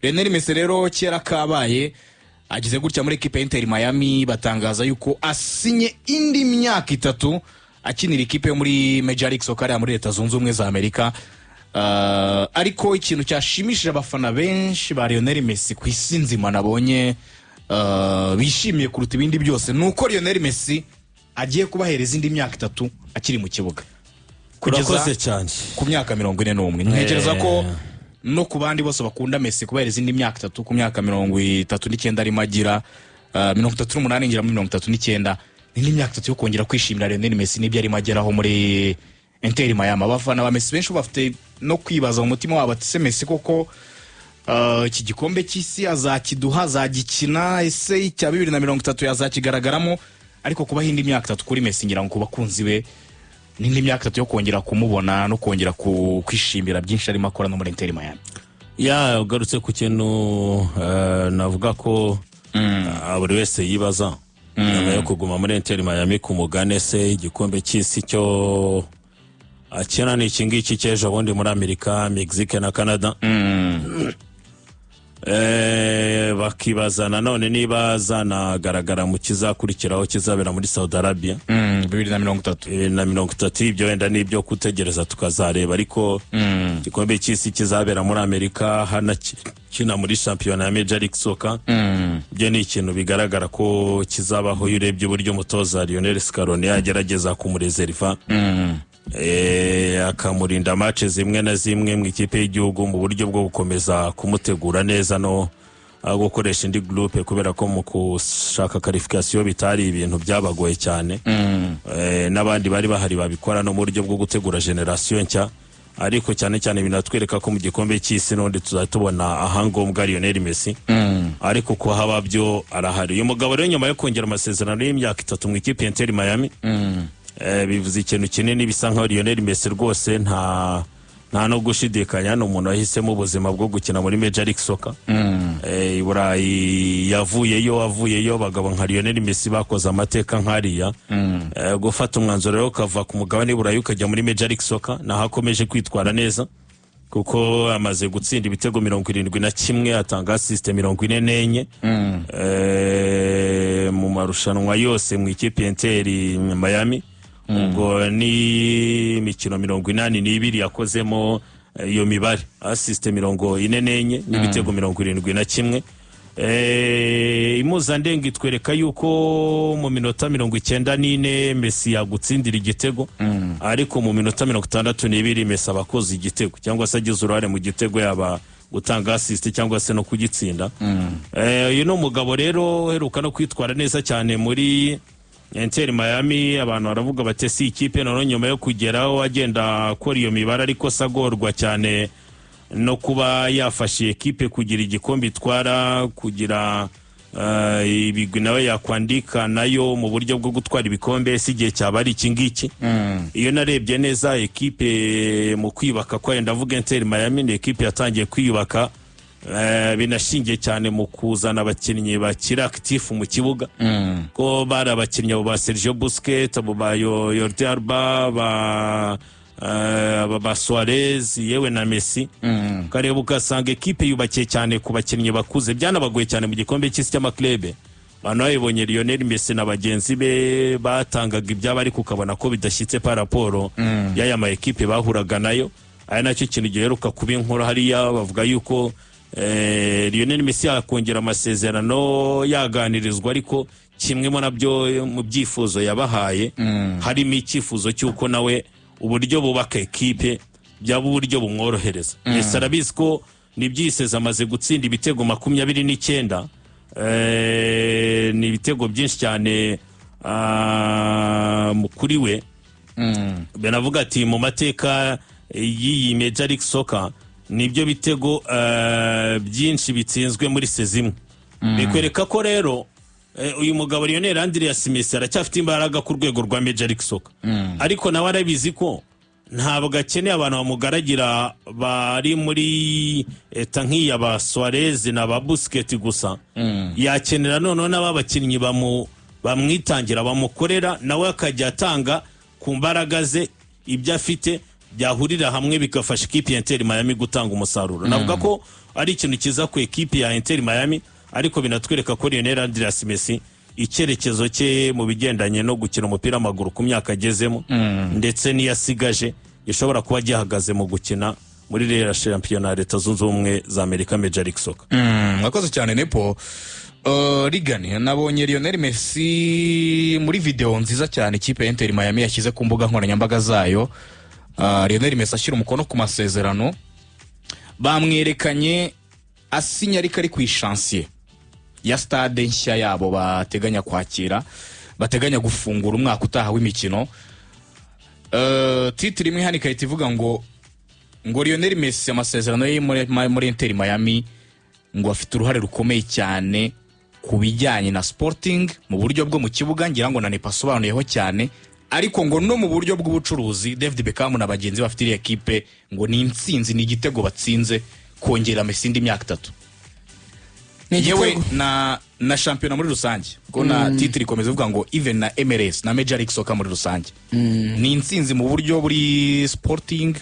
Lionel Messi rero kera kabaye agize gutya muri ekipe ya Inter Miami, batangaza yuko asinye indi myaka 3 akinira ikipe yo muri Major League Soccer ya muri Leta Zunze Ubumwe za Amerika. Ariko ikintu cyashimishije abafana benshi ba Lionel Messi ku isi nzima nabonye bishimiye kuruta ibindi byose ni uko Lionel Messi agiye kubahereza indi myaka 3 akiri mu kibuga kugeza Urakoze cyane. ku myaka 41. Ntekereza ko no ku bandi bose bakunda Messi, kubahereza indi myaka 3 ku myaka 39 arimo agira, 38 ngira muri 39, ni indi myaka 3 yo kongera kwishimira Lionel Messi n'ibyo arimo ageraho muri Inter Miami. Abafana ba Messi benshi bafite no kwibaza mu mutima wabo ati: "Se Messi koko iki gikombe cy'isi azakiduha, azagikina? Ese icya 2030 yazakigaragaramo?" Ariko kubaho indi myaka 3 kuri Messi, ngira ngo ku bakunzi be n'indi myaka 3 yo kongera kumubona no kongera kwishimira byinshi arimo akora no muri Inter Miami. Ya, ugarutse ku kintu navuga ko buri wese yibaza nyuma yo kuguma muri Inter Miami ku mugane. Se igikombe cy'isi cyo akina ni iki ngiki cy'ejo bundi muri Amerika, Mexique na Canada? Bakibaza nanone niba zanagaragara mu kizakurikiraho kizabera muri Saudi Arabia 2030. 2030. Ibyo wenda ni ibyo gutegereza tukazareba, ariko igikombe cy'isi kizabera muri Amerika hanakina muri shampiyona ya Major League Soccer, ibyo ni ikintu bigaragara ko kizabaho. Iyo urebye uburyo umutoza Lionel Scaloni yagerageza kumurezeriva, akamurinda match zimwe na zimwe mu ikipe y'igihugu mu buryo bwo gukomeza kumutegura neza no gukoresha indi groupe, kubera ko mu gushaka qualification bitari ibintu byabagoye cyane. N'abandi bari bahari babikora no mu buryo bwo gutegura génération nshya, ariko cyane cyane binatwereka ko mu gikombe cy'isi n'ubundi tuzajya tubona ahangombwa Lionel Messi, ariko ko haba byo arahari. Uyu mugabo rero, nyuma yo kongera amasezerano y'imyaka 3 mu ikipe ya Inter Miami, bivuze ikintu kinini. Bisa nkaho Lionel Messi rwose nta no gushidikanya, ni umuntu wahisemo ubuzima bwo gukina muri Major League Soccer. I Burayi yavuyeyo, avuyeyo abagabo nka Lionel Messi bakoze amateka nk'ariya. Gufata umwanzuro rero ukava ku mugabane w'i Burayi ukajya muri Major League Soccer, naho akomeje kwitwara neza, kuko amaze gutsinda ibitego 71, atanga assist 44 mu marushanwa yose mu ikipe ya Inter Miami. Ubwo ni imikino 82 yakozemo iyo mibare, assist 44 n'ibitego 71. Impuzandengo itwereka yuko mu minota 94 Messi yagutsindira igitego, ariko mu minota 62 Messi aba akoze igitego cyangwa se agize uruhare mu gitego, yaba gutanga assist cyangwa se no kugitsinda. Uyu ni umugabo rero uheruka no kwitwara neza cyane muri Inter Miami. Abantu baravuga bati: "Si ikipe noneho nyuma yo kugeraho agenda akora iyo mibare, ariko se agorwa cyane no kuba yafashe ekipe kugira igikombe itwara, kugira ibigwi nawe yakwandika nayo mu buryo bwo gutwara ibikombe, si igihe cyaba ari iki ngiki?" Iyo narebye neza ekipe mu kwiyubaka kwayo, ndavuga Inter Miami, ni ekipe yatangiye kwiyubaka binashingiye cyane mu kuzana abakinnyi bakiri actif mu kibuga, ko bari abakinnyi abo ba Sergio Busquets, abo ba Jordi Alba, aba ba Suarez, yewe na Messi. Ukareba ugasanga ekipe yubakiye cyane ku bakinnyi bakuze. Byanabagoye cyane mu gikombe cy'isi cy'ama clubs. Abantu babibonye, Lionel Messi na bagenzi be batangaga ibyabo, ariko ukabona ko bidashyitse par rapport y'aya ma ekipe bahuraga nayo. Aya nacyo kintu giheruka kuba inkuru hariya, bavuga yuko Lionel Messi yakongera amasezerano, yaganirizwa, ariko kimwe mu nabyo mu byifuzo yabahaye harimo icyifuzo cy'uko nawe uburyo bubaka ekipe byaba uburyo bumworohereza. Messi arabizi ko nibyiseze, amaze gutsinda ibitego 29. Ni ibitego byinshi cyane kuri we. Banavuga ati mu mateka y'iyi Major League Soccer nibyo bitego byinshi bitsinzwe muri saison imwe. Bikwereka ko rero uyu mugabo Lionel Andreas Messi aracyafite imbaraga ku rwego rwa Major League Soccer, ariko nawe arabizi ko ntabwo akeneye abantu bamugaragira bari muri état nk'iya ba Suarez na ba Busquets gusa. Yakenera noneho n'aba bakinnyi bamwitangira, bamukorera, nawe akajya atanga ku mbaraga ze ibyo afite. Byahurira hamwe bigafasha ikipe ya Inter Miami gutanga umusaruro. Navuga ko ari ikintu cyiza ku ekipe ya Inter Miami, ariko binatwereka ko Lionel Andreas Messi, icyerekezo cye mu bigendanye no gukina umupira w'amaguru ku myaka agezemo ndetse n'iyasigaje, gishobora kuba gihagaze mu gukina muri ririya shampiyona ya Leta Zunze Ubumwe za Amerika, Major League Soccer. Mwakoze cyane, Nepo. Rigani, nabonye Lionel Messi muri video nziza cyane ikipe ya Inter Miami yashyize ku mbuga nkoranyambaga zayo. Lionel Messi ashyira umukono ku masezerano, bamwerekanye asinya ariko ari ku i chantier ya stade nshya yabo bateganya kwakira, bateganya gufungura umwaka utaha w'imikino. Titre imwe hano igahita ivuga ngo Lionel Messi amasezerano ye muri Inter Miami ngo afite uruhare rukomeye cyane ku bijyanye na sporting, mu buryo bwo mu kibuga, ngira ngo na Nepa asobanuyeho cyane, ariko ngo no mu buryo bw'ubucuruzi David Beckham na bagenzi bafite iriya kipe ngo ni intsinzi, ni igitego batsinze kongera Messi indi myaka 3. Ni Yewe, igitego. na shampiyona muri rusange, ko na titre ikomeza ivuga ngo even na MLS na Major League Soccer muri rusange, ni intsinzi mu buryo buri sporting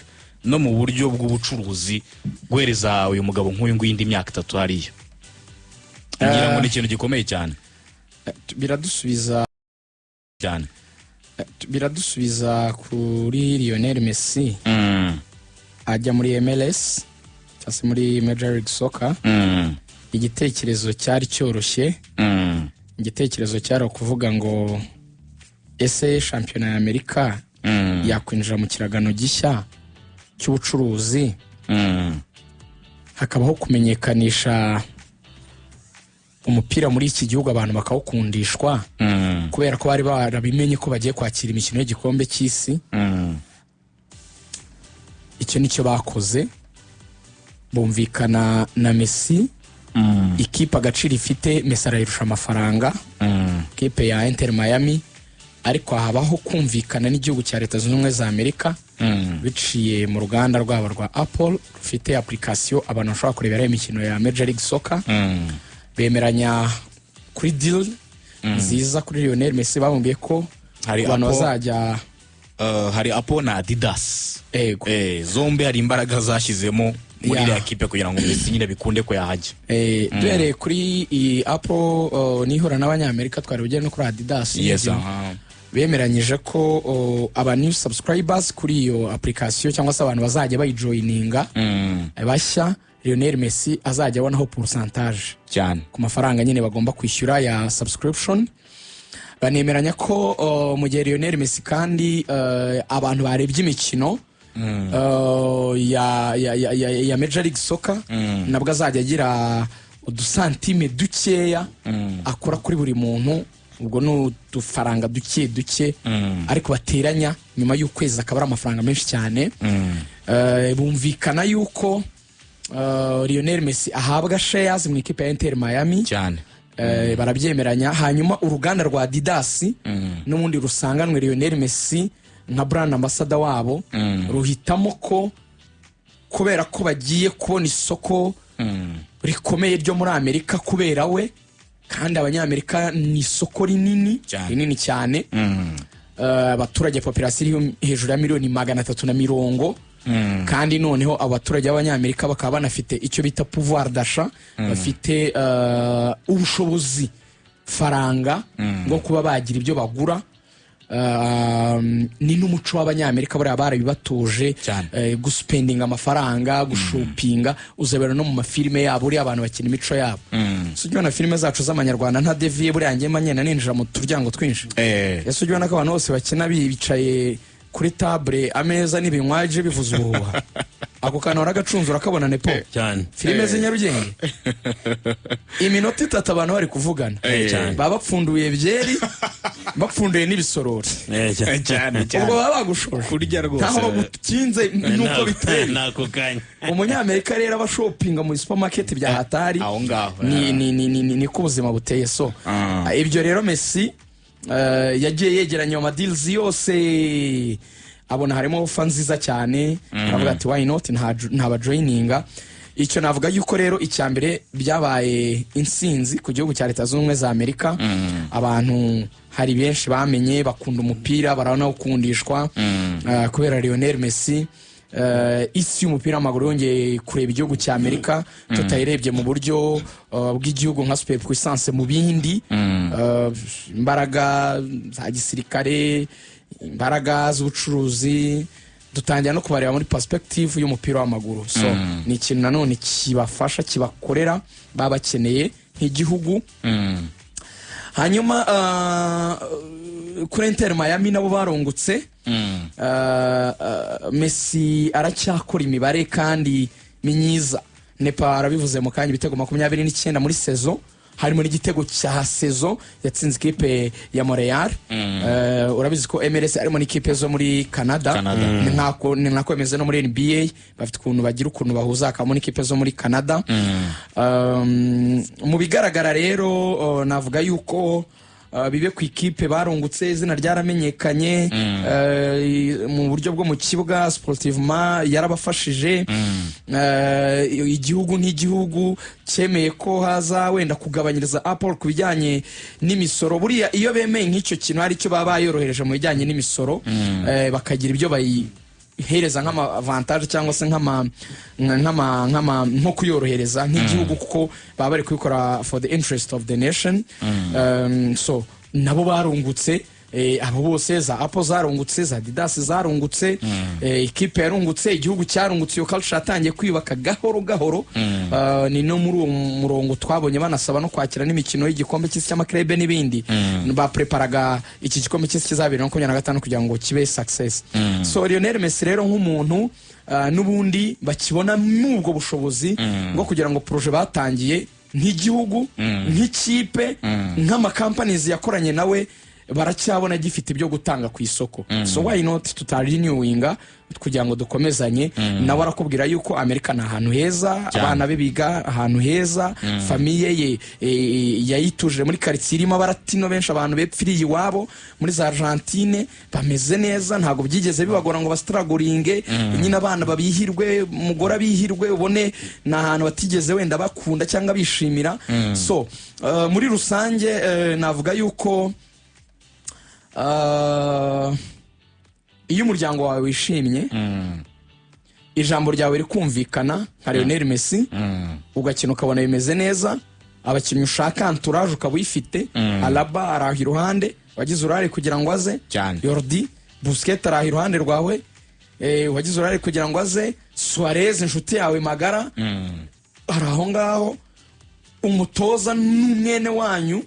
no mu buryo bw'ubucuruzi guhereza uyu mugabo nk'uyu nguyu indi myaka 3 hariya. Ngira ngo ni ikintu gikomeye cyane. Biradusubiza Cyane. Biradusubiza kuri Lionel Messi ajya muri MLS cyangwa se muri Major League Soccer. Igitekerezo cyari cyoroshye. Igitekerezo cyari ukuvuga ngo ese shampiyona ya Amerika yakwinjira mu kiragano gishya cy'ubucuruzi, hakabaho kumenyekanisha umupira muri iki gihugu, abantu bakawukundishwa, kubera ko bari barabimenye ko bagiye kwakira imikino y'igikombe cy'isi. Icyo nicyo bakoze, bumvikana na Messi. Ikipe agaciro ifite, Messi arayirusha amafaranga, ikipe ya Inter Miami, ariko habaho kumvikana n'igihugu cya Leta Zunze Ubumwe za Amerika biciye mu ruganda rwabo rwa Apple rufite application abantu bashobora kureberaho imikino ya Major League Soccer. Bemeranya kuri deal nziza kuri Lionel Messi, bamubwiye ko Hari abantu bazajya Hari Apple na Adidas. Ego. Zombi hari imbaraga zashyizemo muri iriya kipe kugira ngo Messi nyine bikunde ko yahajya. Duhereye kuri iyi Apple n'ihura n'abanyamerika, twari bugere no kuri Adidas. Yes. N'ibyo. Bemeranyije ko aba new subscribers kuri iyo application, cyangwa se abantu bazajya bayijoyininga bashya, Lionel Messi azajya abonaho pourcentage ku mafaranga nyine bagomba kwishyura ya subscription. Banemeranya ko mu gihe Lionel Messi kandi abantu barebye imikino ya Major League Soccer, nabwo azajya agira udusantime dukeya akora kuri buri muntu. Ubwo ni udufaranga duke duke, ariko bateranya nyuma y'ukwezi akaba ari amafaranga menshi cyane. Bumvikana yuko Lionel Messi ahabwa shares mu ikipe ya Inter Miami. Barabyemeranya. Hanyuma uruganda rwa Adidas n'ubundi rusanganwe Lionel Messi nka brand ambassador wabo, ruhitamo ko kubera ko bagiye kubona isoko rikomeye ryo muri Amerika kubera we, kandi Abanyamerika ni isoko rinini, rinini cyane. Abaturage, population iri hejuru ya miliyoni 320, kandi noneho abaturage b'Abanyamerika bakaba banafite icyo bita pouvoir d'achat, bafite ubushobozi faranga bwo kuba bagira ibyo bagura. Ni n'umuco w'Abanyamerika, buriya barabibatoje guspendinga amafaranga, gushopinga. Uzabera no mu mafilime yabo, uriya abantu bakina imico yabo. Si ujya ubona filime zacu z'amanyarwanda, nta deviye, buriya njye ngenda ninjira mu turyango twinshi. Ese ujya ubona ko abantu bose bakina bicaye kuri table, ameza n'ibinywaje bivuza ubuhuha? Ako kantu waragacunze, urakabona, Nepo? Cyane. Filime z'i Nyarugenge, iminota 3 abantu bari kuvugana, Cyane. baba bapfunduye byeri, bapfunduye n'ibisorori. Cyane. Cyane cyane. Ubwo baba bagushoje Kurya rwose. ntaho bagukinze nuko biteye. Nako kanya. Umunyamerika rero aba shopinga mu supermarket bya hatari. Aho ngaho. Ni niko ubuzima buteye. So ibyo rero Messi yagiye yegeranya ayo ma deals yose, abona harimo offer nziza cyane, aravuga ati: "Why not?" Ntabajoyininga. Icyo navuga yuko rero, icya mbere, byabaye intsinzi ku gihugu cya Leta Zunze Ubumwe za Amerika. Abantu hari benshi bamenye, bakunda umupira, baranawukundishwa kubera Lionel Messi. Isi y'umupira w'amaguru yongeye kureba igihugu cya Amerika, tutayirebye mu buryo bw'igihugu nka super puissance mu bindi, imbaraga za gisirikare, imbaraga z'ubucuruzi, dutangira no kubareba muri perspective y'umupira w'amaguru. So ni ikintu nanone kibafasha, kibakorera, baba bakeneye nk'igihugu. Hanyuma kuri Inter Miami nabo barungutse. Messi aracyakora imibare kandi myiza. Nepa arabivuze mu kanya, ibitego 29 muri saison, harimo n'igitego cya saison yatsinze ikipe ya Montreal. Urabizi ko MLS harimo n'ikipe zo muri Canada. Canada. Ni nkako bimeze no muri NBA, bafite ukuntu bagira ukuntu bahuza, hakabamo n'ikipe zo muri Canada. Mu bigaragara rero, navuga yuko bibe ku ikipe barungutse, izina ryaramenyekanye, mu buryo bwo mu kibuga, sportivement yarabafashije. Igihugu nk'igihugu cyemeye ko haza wenda kugabanyiriza Apple ku bijyanye n'imisoro. Buriya iyo bemeye nk'icyo kintu, hari icyo baba bayorohereje mu bijyanye n'imisoro, bakagira ibyo bayihereza nk'ama avantage cyangwa se nk'ama nko kuyorohereza nk'igihugu, kuko baba bari kubikora for the interest of the nation. So nabo barungutse. Abo bose, za Apple zarungutse, za Adidas zarungutse, ikipe yarungutse, igihugu cyarungutse. Iyo culture yatangiye kwiyubaka gahoro gahoro. Ni no muri uwo murongo twabonye banasaba no kwakira n'imikino y'igikombe cy'isi cy'ama club n'ibindi. Bapreparaga iki gikombe cy'isi kizabera 25 kugira ngo kibe success. So Lionel Messi rero nk'umuntu, n'ubundi bakibona n'ubwo bushobozi bwo kugira ngo projet batangiye nk'igihugu, nk'ikipe, nk'ama companies yakoranye nawe, baracyabona gifite ibyo gutanga ku isoko. So why not tutarenewinga kugira ngo dukomezanye nawe? Arakubwira yuko Amerika ni ahantu heza, abana be biga ahantu heza, famille ye yayituje muri karitsiye irimo abaratino benshi, abantu bepfiriye iwabo muri za Argentine, bameze neza, ntabwo byigeze bibagora ngo bastrugglinge nyine, abana babihirwe, umugore abihirwe, ubone ni ahantu batigeze wenda bakunda cyangwa bishimira. So muri rusange, navuga yuko iyo umuryango wawe wishimye, ijambo ryawe rikumvikana nka Lionel Messi, ugakina ukabona bimeze neza, abakinnyi ushaka, entourage ukaba uyifite, Alaba araha iruhande wagize uruhare kugira ngo aze, Cyane. Jordi, Busquets araha iruhande rwawe, wagize uruhare kugira ngo aze, Suarez inshuti yawe magara ari aho ngaho, umutoza n'umwene wanyu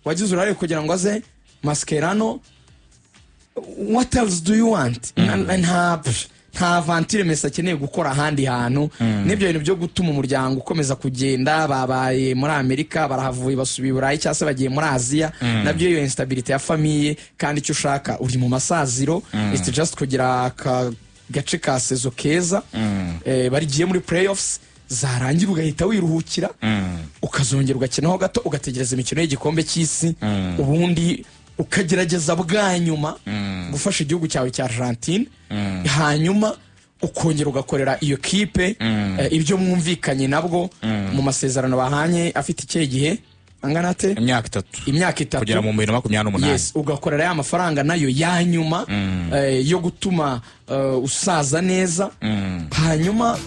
wagize uruhare kugira ngo aze, Mascherano. What else do you want? Nta aventure Messi akeneye gukora ahandi hantu. N'ibyo bintu byo gutuma umuryango ukomeza kugenda, babaye muri Amerika, barahavuye, basubiye i Burayi cyangwa se bagiye muri Aziya, nabyo iyo instabilité ya famille. Kandi icyo ushaka, uri mu masaziro, it's just kugira aka gace ka saison keza, barigiye muri playoffs, zarangira ugahita wiruhukira, ukazongera ugakinaho gato, ugategereza imikino y'igikombe cy'isi, ubundi ukagerageza bwa nyuma gufasha igihugu cyawe cya Argentine, hanyuma ukongera ugakorera iyo kipe ibyo mwumvikanye nabwo mu masezerano bahanye afite ikihe gihe angana ate? Imyaka 3. Imyaka 3. Kugera mu 2028. Yes, ugakorera ya mafaranga nayo ya nyuma yo gutuma usaza neza, hanyuma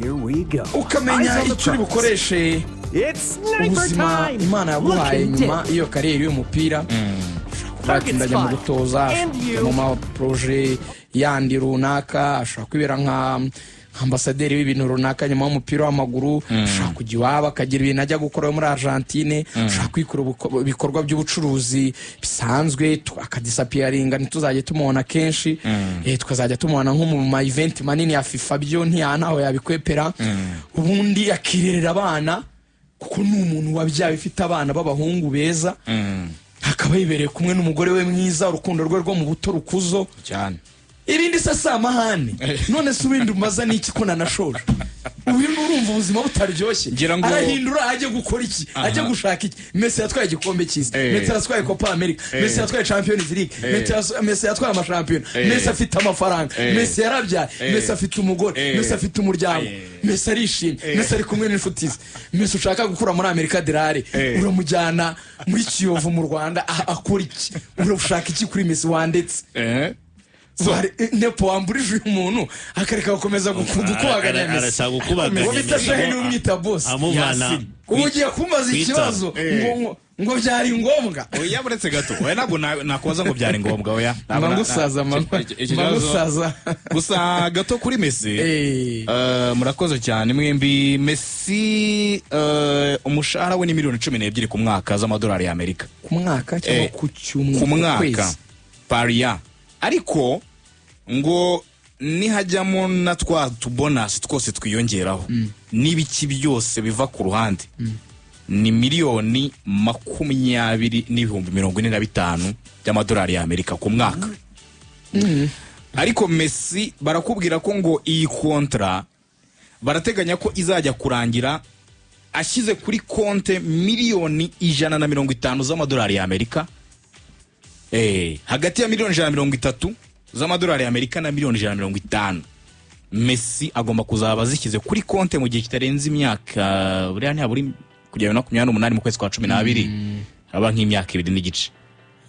Here we go. ukamenya icyo uri bukoreshe It's sniper ubuzima time. Imana yaguhaye Looking nyuma dead. y'iyo career y'umupira. Ushobora kuvuga ati ndajya mu gutoza, And ashobora kujya you. mu ma projet yandi runaka, ashobora kwibera nka ambasaderi w'ibintu runaka nyuma y'umupira w'amaguru, ashobora kujya iwabo akagira ibintu ajya gukora muri Argentine, ashobora kwikora ibikorwa by'ubucuruzi bisanzwe, akadisappearinga, ntituzajye tumubona kenshi, tukazajya tumubona nko mu ma event manini ya FIFA, byo ntaho yabikwepera, ubundi akirerera abana, kuko ni umuntu wabyaye, ufite abana b'abahungu beza, akaba yibereye kumwe n'umugore we mwiza, urukundo rwe rwo mu buto rukuzo. Cyane. Ibindi se si amahane? None se ibindi umaza n'iki ko nanashoje? Ubu urumva ubuzima butaryoshye? Ngira ngo- Arahindura ajye gukora iki? Ajye gushaka iki? Messi yatwaye igikombe cy'isi, Messi yatwaye Copa America, Messi yatwaye Champions League, Messi yatwaye amashampiyona, Messi afite amafaranga, Messi yarabyaye, Messi afite umugore, Messi afite umuryango, Messi arishimye, Messi ari kumwe n'inshuti ze. Messi ushaka gukura muri Amerika derare, uramujyana muri Kiyovu mu Rwanda, akora iki? Urashaka iki kuri Messi wandetse? Nepo, wamburije uyu muntu akareka gukomeza gukubaganya Messi. Arashaka gukubaganya Uwo bita Messi. Shahini umwita boss. Amuvana Yasin. Ubu ugiye kumbaza kwita. ikibazo ngo byari ngombwa? Oya, buretse gato, oya, ntabwo nakubaza ngo byari ngombwa, oya. Ntabwo Mba ngusaza, mama. Icyo Mba kibazo- ngusaza. Gusa gato kuri Messi. Murakoze cyane mwembi. Messi, umushahara we ni miliyoni 12 ku mwaka z'amadolari y'Amerika. Ku mwaka cyangwa ku cyumweru? Ku mwaka. Kwezi. Pariya, ariko ngo nihajyamo na twa tubonus twose twiyongeraho n'ibiki byose biva ku ruhande, ni 20,045,000 by'amadolari y'Amerika ku mwaka. Ariko Messi barakubwira ko ngo iyi contrat barateganya ko izajya kurangira ashyize kuri konte 150,000,000 z'amadolari y'Amerika. Hagati ya 130,000,000 z'amadolari y'Amerika na 150,000,000, Messi agomba kuzaba azishyize kuri konte mu gihe kitarenze imyaka, buriya ntihabura kugera 2028 mu kwezi kwa 12, haba nk'imyaka 2 n'igice,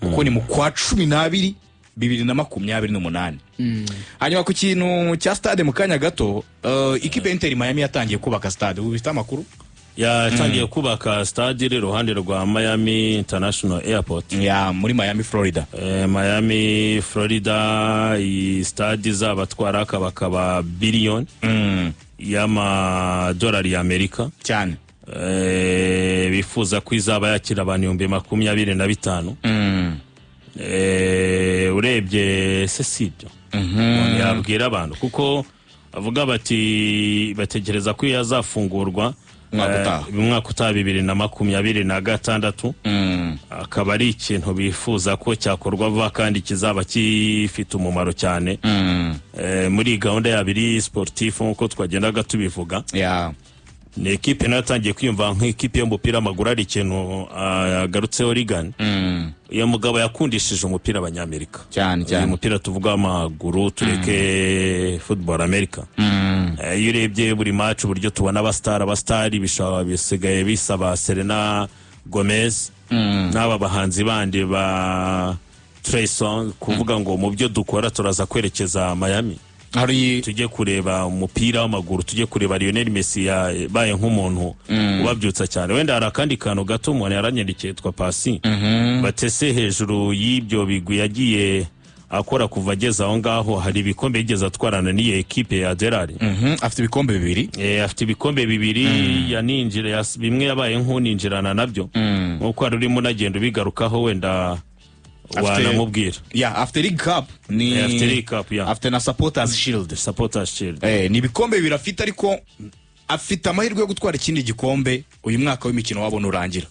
kuko ni mu kwa 12 2028. Hanyuma ku kintu cya stade mu kanya gato, ikipe ya Inter Miami yatangiye kubaka stade, ubu bifite amakuru. Yatangiye kubaka stade iri iruhande rwa Miami International Airport. Ya, muri Miami, Florida. Miami, Florida. Iyi stade izabatwara akabakaba biliyoni y'amadolari y'Amerika. Cyane. Bifuza ko izaba yakira abantu 25,000. Urebye se si ibyo umuntu yabwira abantu, kuko avuga bati batekereza ko iyo azafungurwa Umwaka utaha. Umwaka utaha 2026, akaba ari ikintu bifuza ko cyakorwa vuba kandi kizaba gifite umumaro cyane muri iyi gahunda yabo iri sportif, nk'uko twagendaga tubivuga. Ni ekipe nayo yatangiye kwiyumva nk'ikipe y'umupira w'amaguru. Ari ikintu yagarutseho Reagan, uyu mugabo yakundishije umupira Abanyamerika. Cyane, Uyu cyane. mupira tuvuga w'amaguru, tureke football America. Iyo urebye buri match uburyo tubona abasitari, abasitari bisigaye bisaba Selena Gomez n'aba bahanzi bandi ba Trey Songz kuvuga ngo mu byo dukora turaza kwerekeza Miami, Hari tujye kureba umupira w'amaguru, tujye kureba Lionel Messi yabaye nk'umuntu ubabyutsa cyane. Wenda hari akandi kantu gato umuntu yaranyandikiye twa Pasi batese hejuru y'ibyo bigwi yagiye akora kuva ageze aho ngaho, hari ibikombe yigeze atwarana n'iyo ekipe ya Derari. Afite ibikombe bibiri. Afite ibikombe bibiri yaninjira, bimwe yabaye nk'uninjirana nabyo, nk'uko wari urimo unagenda ubigarukaho, wenda wanamubwira. Ya, afite League Cup ni Afite League Cup, ya. Afite na Supporters Shield. Supporters Shield. Ni ibikombe bibiri afite, ariko afite amahirwe yo gutwara ikindi gikombe uyu mwaka w'imikino wabona urangira,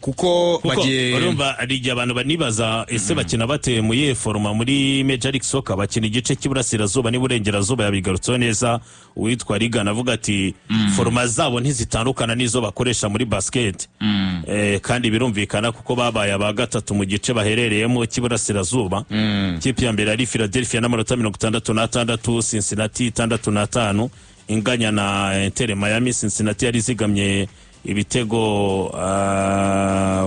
kuko Kuko bagiye urumva hari igihe abantu banibaza: ese bakina bate mu yihe format muri Major League Soccer? Bakina igice cy'iburasirazuba n'iburengerazuba. Yabigarutseho neza uwitwa Reagan, avuga ati format zabo ntizitandukana n'izo bakoresha muri basket. Kandi birumvikana kuko babaye aba gatatu mu gice baherereyemo cy'iburasirazuba. Ikipe ya mbere ari Philadelphia n'amanota 66, Cincinnati 65, inganya na Inter Miami. Cincinnati yari izigamye ibitego,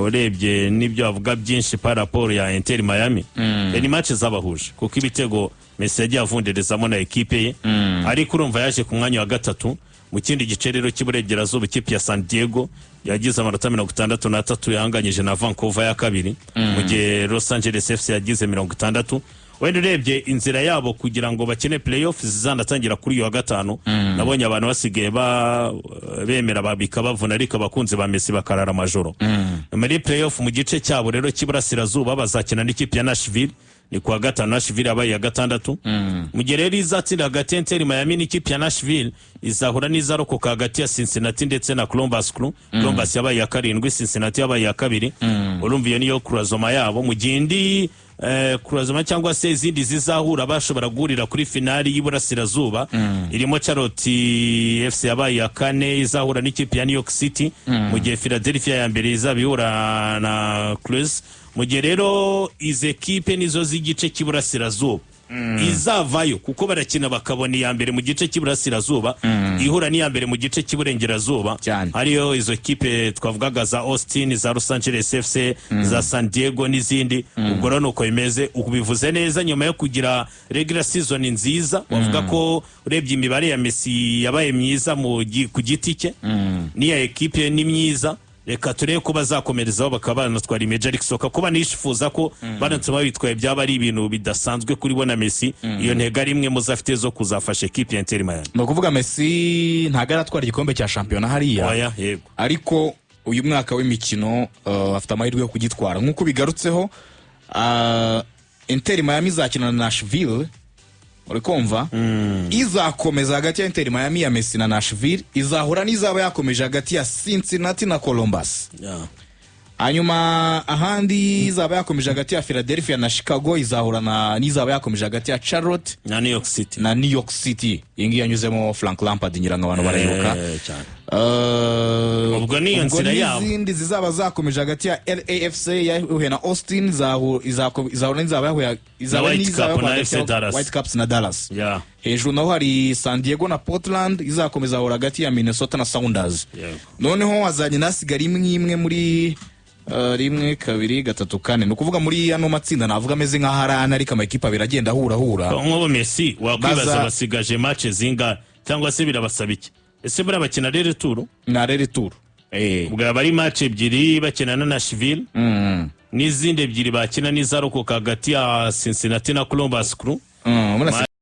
urebye n'ibyo bavuga byinshi par rapport ya Inter Miami. Ni match zabahuje kuko ibitego Messi yagiye avunderezamo na ekipe ye, ariko urumva yaje ku mwanya wa gatatu. Mu kindi gice rero cy'iburengerazuba, ikipe ya San Diego yagize amanota 63, yahanganyije na Vancouver ya kabiri, mu gihe Los Angeles FC yagize 60. Wenda urebye inzira yabo kugira ngo bakine playoff zizanatangira kuri uyu wa gatanu, nabonye abantu basigaye bemera bikabavuna, ariko abakunzi ba Messi bakarara amajoro muri playoff. Mu gice cyabo rero cy'iburasirazuba bazakina n'ikipe ya Nashville, ni kuwa gatanu. Nashville yabaye iya gatandatu. Mu gihe rero izatsinda hagati ya Inter Miami n'ikipe ya Nashville izahura n'izarokoka hagati ya Cincinnati ndetse na Columbus Crew. Columbus yabaye iya karindwi, Cincinnati yabaye iya kabiri. Urumva iyo niyo croisement yabo. Mu gihe indi Kurazama cyangwa se izindi zizahura, bashobora guhurira kuri finali y'Iburasirazuba, irimo Charlotte FC yabaye iya kane, izahura n'ikipe ya New York City, mu gihe Philadelphia ya mbere izaba ihura na Crews. Mu gihe rero izi ekipe nizo z'igice cy'Iburasirazuba, izavayo kuko barakina bakabona iya mbere mu gice cy'Iburasirazuba ihura n'iya mbere mu gice cy'Iburengerazuba. Cyane. Hariyo izo kipe twavugaga za Austin, za Los Angeles FC, za San Diego n'izindi. Ubwo rero nuko bimeze, ubivuze neza. Nyuma yo kugira regular season nziza, wavuga ko urebye imibare ya Messi yabaye myiza ku giti cye, n'iya ekipe ni myiza. Reka turebe ko bazakomerezaho bakaba banatwara Major League Soccer, kuba nishifuza ko baramutse babitwaye byaba ari ibintu bidasanzwe kuri bo na Messi. Iyo ntego ari imwe mu zo afite zo kuzafasha ekipe ya Inter Miami. Ni ukuvuga Messi ntabwo aratwara igikombe cya shampiyona hariya. Oya, yego. Ariko uyu mwaka w'imikino afite amahirwe yo kugitwara. Nk'uko bigarutseho, Inter Miami izakina na Nashville, uri kumva? Izakomeza hagati ya Inter Miami ya Messi na Nashville izahura n'izaba yakomeje hagati ya Cincinnati na Columbus. Hanyuma ahandi, izaba yakomeje hagati ya Philadelphia na Chicago izahura na n'izaba yakomeje hagati ya Charlotte na New York City. Na New York City. Iyi ngiyi yanyuzemo Frank Lampard, ngira ngo abantu barayibuka. Cyane. Ubwo niyo Ubwo nzira yabo. N'izindi zizaba zakomeje hagati ya LAFC yahuye na Austin izahura n'izaba yahuye izaba Na White n'izaba Cup yahuye na hagati FC ya Dallas. White Caps na Dallas. Hejuru naho hari San Diego na Portland, izakomeza ahura hagati ya Minnesota na Sounders. Noneho hazagenda hasigara imwe imwe muri rimwe, kabiri, gatatu, kane. Ni ukuvuga muri ano matsinda navuga ameze nk'aho ari ane, ariko amakipe abiri agenda ahura ahura. Nk'ubu Messi wakwibaza basigaje match zingahe, cyangwa se birabasaba iki? Ese buriya bakina rero retour? Na retour. Ubwo yaba ari match ebyiri bakina na Nashville, n'izindi ebyiri bakina n'izarokoka hagati ya Cincinnati na Columbus Crew. Muna